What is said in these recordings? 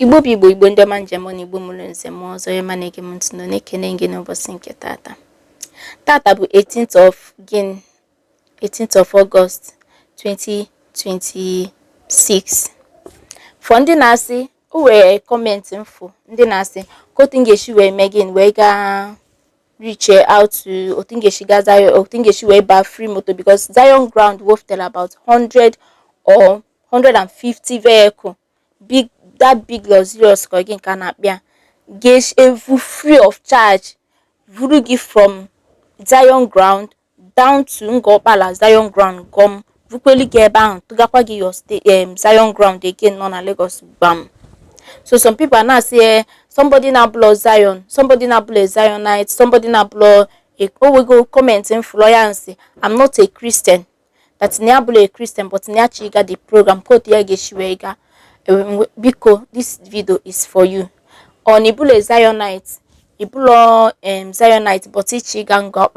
Igbo bụ Igbo, Igbo ndị ọma njem na Igbo mụrụ nze mụọ ọzọ, onye ọma na-ege m ntị nọ na-ekene gị n'ụbọchị nke tata. Tata bụ 18th of gịnị? 18th of August 2026. For ndị na-asị, o were comment m fụ, ndị na-asị ka otu m ga-esi wee mee gịnị wee gaa reach out to, otu m ga-esi gaa Zion, otu m ga-esi wee baa free moto, because Zion Ground wefụtara about 100 or 150 vehicle, big, that big luxurious, ka gị nke a na-akpịa ga-evu free of charge, vuru gị from Zion Ground down to Ngor Okpala Zion Ground gọm, vukwelu gị ebe ahụ, tụgakwa gị your state, Zion Ground again nọ na Lagos gbam. So some people are na-asị, somebody na-abụlọ Zion, somebody na-abụlọ a Zionite, somebody na-abụlọ owego comment m fụlọ ya nsị, "I'm not a Christian," that na ya abụlọ a Christian, but na ya chọ ịga the program, ka otu ya ga-esi wee gaa. Biko, this video is for you. Ọ na ịbụlọ a Zionite, ịbụlọ Zionite, but ịchọ ịga Ngor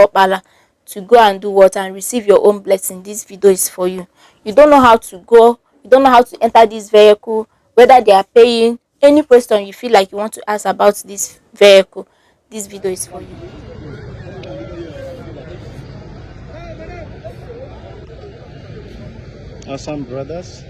Okpala to go and do what and receive your own blessing, this video is for you. You don't know how to go, you don't know how to enter this vehicle, whether they are paying, any question you feel like you want to ask about this vehicle, this video is for you. Awesome Brothers.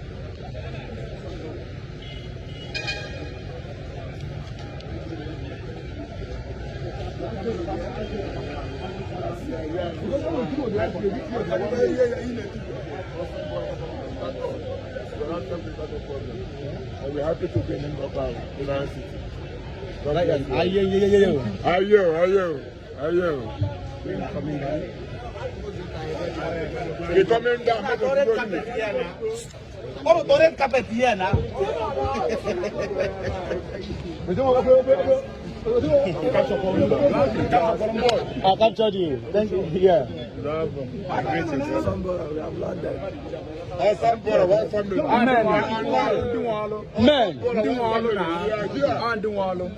And we're happy to be in Ngor Okpala City. God bless you. Ayo, Ayo, ayo, ayo. Coming down. We coming down. Make us go in. Oh, the red carpet here now. I captured you. Thank you. Yeah. Awesome brother, one family. Men. Men.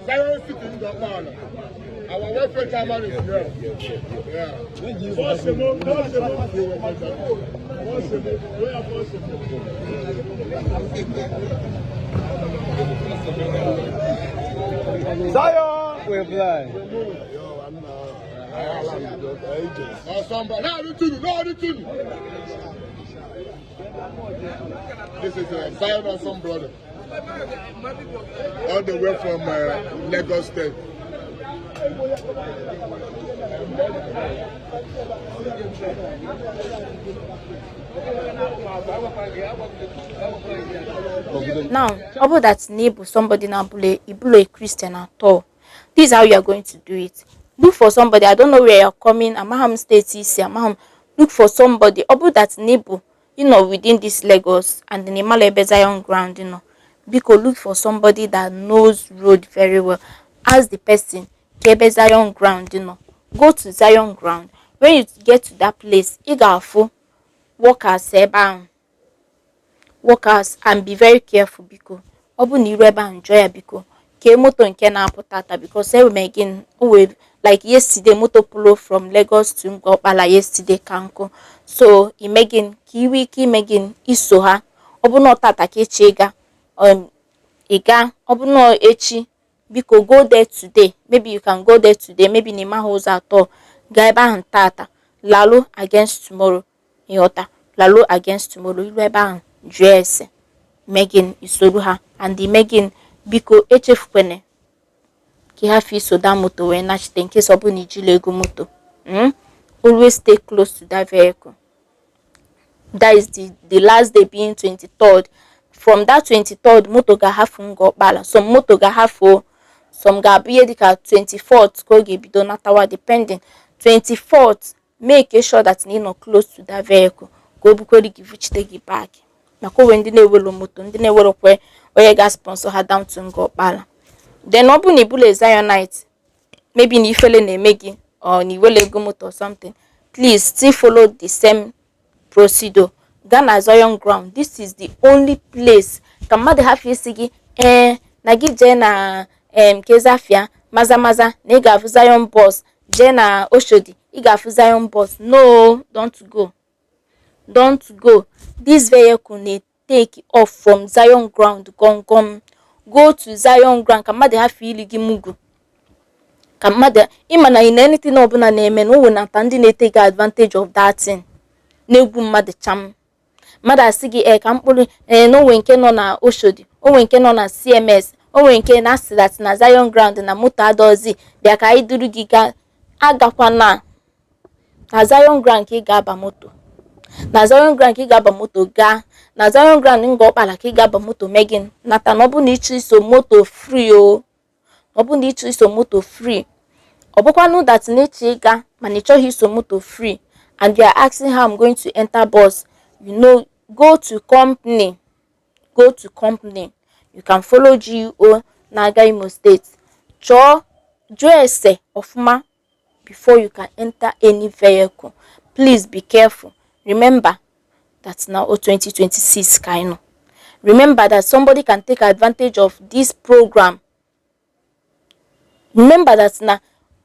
Zion City in Ngor Okpala. Our welfare chairman is here. Yeah. Zion! We fly. Awesome brother. Now the tune, now the tune. This is Zion Awesome Brother. All the way from Lagos State. Now, ọ bụrụ that na ị bụ somebody na-abụla ịbụla a Christian at all, this is how you are going to do it. Look for somebody. I don't know where you are coming, amaghị m steeti isi, amaghị m. Look for somebody. Ọ bụrụ that na ị bụ ị nọ within this Lagos and na ịmala ebe Zion Ground nọ, biko look for somebody that knows road very well. Ask the person ka ebe Zion Ground nọ. Go to Zion Ground. When you get to that place, ị ga-afụ workers ebe ahụ, workers, and be very careful. Biko, ọ bụ na iru ebe ahụ, jụọ ya, biko, kee moto nke na-apụ tata, because enwere gị o wee like yesterday, moto pụrụ from Lagos to Ngor Okpala yesterday ka nkụ. So ime gị ka iwe ike ime gị iso ha. Ọ bụ na tata ka ịchọ ịga, ị gaa. Ọ bụ na echi, biko go there today. Maybe you can go there today, maybe na ịmaghị ụzọ atọ, gaa ebe ahụ tata, lalụ against tomorrow. Ịghọta? Lalụ against tomorrow. Iru ebe ahụ, jụọ ese, mee gịnị, isoro ha. And ime gịnị, biko echefukwene ka ị hafụ iso that moto wee nachite, in case ọ bụrụ na ijila ego moto. Always stay close to that vehicle. That is the last day being 23rd. From that 23rd, moto ga-ahafụ Ngor Okpala. Some moto ga-ahafụ, some ga-abụ ihe dịka 24th ka ọ ga-ebido natawa, depending. 24th, make sure that na ị nọ close to that vehicle ka o bukwere gị, vuchite gị back, maka onwe ndị na-ewero moto, ndị na-ewerokwe onye ga-sponsor ha down to Ngor Okpala. Then ọ bụrụ na ị bụla a Zionite, maybe na ifele na-eme gị or na iwere ego moto or something, please still follow the same procedure. Gaa na Zion Ground. This is the only place ka mmadụ hafụ isi gị, ee, na gị jee na Kezafia maza maza na ị ga-afụ Zion bus, jee na Oshodi ị ga-afụ Zion bus. No, don't go, don't go. This vehicle na take off from Zion Ground gom gom. Go to Zion ground ka mmadụ hafụ ili gị mugu, ka mmadụ ịma na in anything ọbụla na-eme na o wenata ndị na-etake advantage of that thing, na-egwu mmadụ cham. Mmadụ asị gị, ee, ka mkpụrụ, ee, na onwe nke nọ na Oshodi, onwe nke nọ na CMS, onwe nke na asị that na Zion ground na moto adọzi, bịa ka anyị duru gị gaa. Agakwana na Zion ground ka ị ga-aba moto. Na Zion ground ka ị ga-aba moto gaa, na Zion ground Ngor Okpala ka ị ga-aba moto mee gị nata. Na ọ bụ na ịchọ iso moto free o, ọ bụ na ịchọ iso moto free, ọ bụkwanụ that na ịchọ ịga mana ị chọghị iso moto free and you are asking how I'm going to enter bus, go to company. Go to company. You can follow GUO na-aga Imo State. Chọọ, jụọ ese ọfụma before you can enter any vehicle. Please be careful. Remember that na o 2026 ka anyị nọ. Remember that somebody can take advantage of this program. Remember that na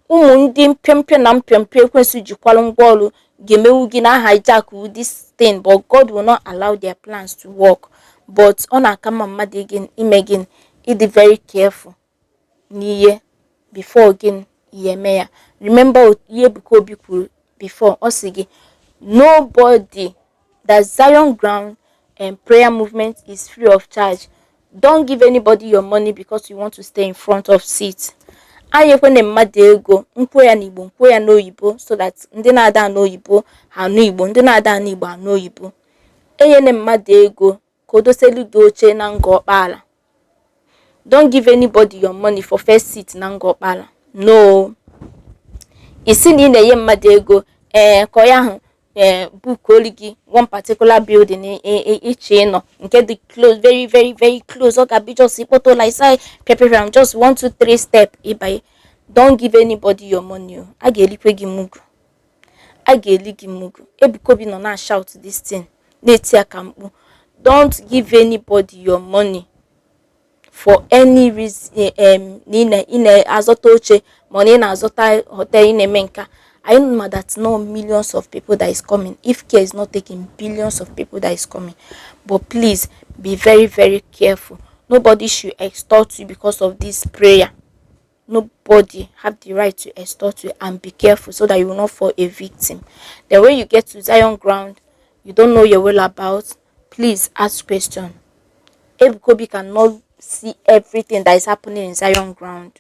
ụmụ ndị mpịampịa na mpịampịa ekwensu jikwalụ ngwaọrụ ga-emewu gị na hijack this thing, but God will not allow their plans to work. But ọ na-aka mma mmadụ ime gịnị? Ịdị very careful n'ihe before gịnị ihe eme ya. Remember ihe Ebuka Obi kwuru before. Ọ sị gị nobody, that Zion ground and prayer movement is free of charge. Don't give anybody your money because you want to stay in front of seat. Anyị ekwene mmadụ ego nkwuo ya n'Igbo, nkwuo ya n'oyibo, so that ndị na-ada n'oyibo ha anụ Igbo, ndị na-ada n'Igbo anụ oyibo. Enyene mmadụ ego ka o doselu gị oche na Ngor Okpala. Don't give anybody your money for first seat na Ngor Okpala. No. Isi na ị na-enye mmadụ ego, ee, ka onye ahụ, ee, book olu gị one particular building iche ịnọ nke dị close, very very very close, ọ ga-abụ just ịkpọta ụlọ isa pịapịapịa, just one two three step ịbanye. Don't give anybody your money o. A ga-elikwe gị mugu, a ga-eli gị mugu. Ebuka Obi nọ na shout this thing, na-eti aka mkpu. Don't give anybody your money for any reason, na ị na-azọta oche ma na ị na-azọta hotel, ị na-eme nka. I know that no millions of people that is coming. If care is not taken, billions of people that is coming. But please be very very careful. Nobody should extort you because of this prayer. Nobody have the right to extort you, and be careful so that you will not fall a victim. Then when you get to Zion ground, you don't know your will about, please ask question. Ebuka Obi cannot see everything that is happening in Zion ground.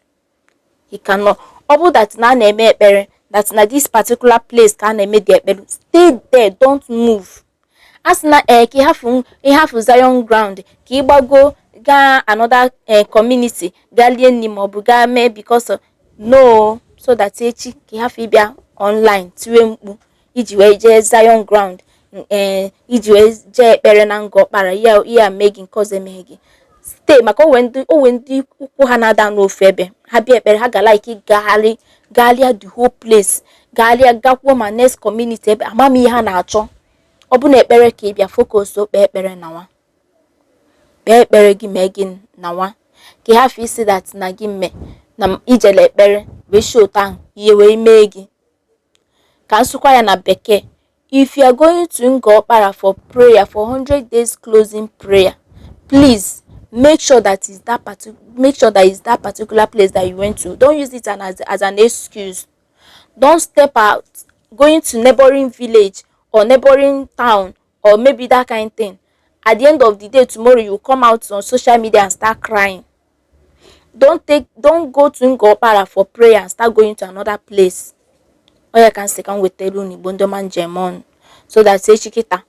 He cannot. Ọ bụ that na a na-eme ekpere, that na this particular place ka a na-eme the ekpere, stay there, don't move. A sị na, ee, ka ịhafụ ịhafụ Zion ground ka ị gbago gaa another community gaa lie nri maọbụ gaa mee because of no, so that echi ka ịhafụ ịbịa online tiwe mkpu iji wee jee Zion ground, ee, iji wee jee ekpere na Ngor Okpala, ihe ihe a mee gị, nke ọzọ emeghe gị. Stay, maka onwe ndị ụkwụ ha na-ada n'ofu ebe. Ha bịa ekpere, ha ga like gagharị, gagharịa the whole place, gagharịa gakwuo ma next community ebe ama m ihe ha na-achọ. Ọ bụ na ekpere ka ị bịa, focus, kpee ekpere na nwa, kpee ekpere gị, mee gị na nwa, ka ị hafụ isi that na gị mme na ijele ekpere wee shi otu ahụ ihe wee mee gị. Ka nsụkwa ya na bekee: if you are going to Ngor Okpala for prayer, for 100 days closing prayer, please make sure that is that particular place that you went to. Don't use it as an excuse. Don't step out going to neighboring village or neighboring town or maybe that kind thing. At the end of the day, tomorrow you come out on social media and start crying. Don't go to Ngor Okpala for prayer and start going to another place. Ọ ya ka m sị ka m wetara unu, Igbo ndị ọma njem ọnụ, so that echi kịta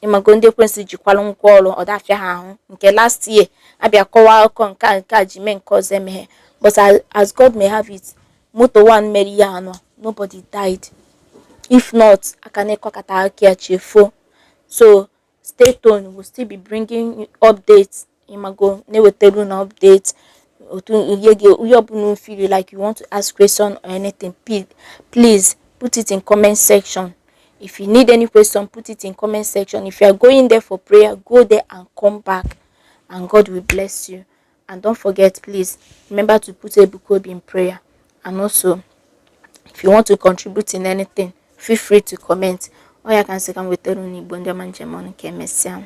ịmago ndị ekwensu jikwalụ ngwa ọrụ ọ dafịa ha ahụ. Nke last year abịa kọwaa akụkọ nke a, nke a ji mee nke ọzọ emeghe. But as God may have it, moto one mere ihe anọ, nobody died. If not, aka na-ịkọkọta aka ya chefuo. So stay tuned, we'll still be bringing updates, ịmago, na-ewetara unu updates otu ihe gị, ihe ọbụla unu feel like you want to ask question or anything, please put it in comment section. If you need any question, put it in comment section. If you are going there for prayer, go there and come back, and God will bless you. And don't forget, please remember to put Ebuka Obi in prayer. And also, if you want to contribute in anything, feel free to comment. Ọ ya ka m sị ka m wetara unu, Igbo ndị ọma njem ọnụ. Ka emesịa.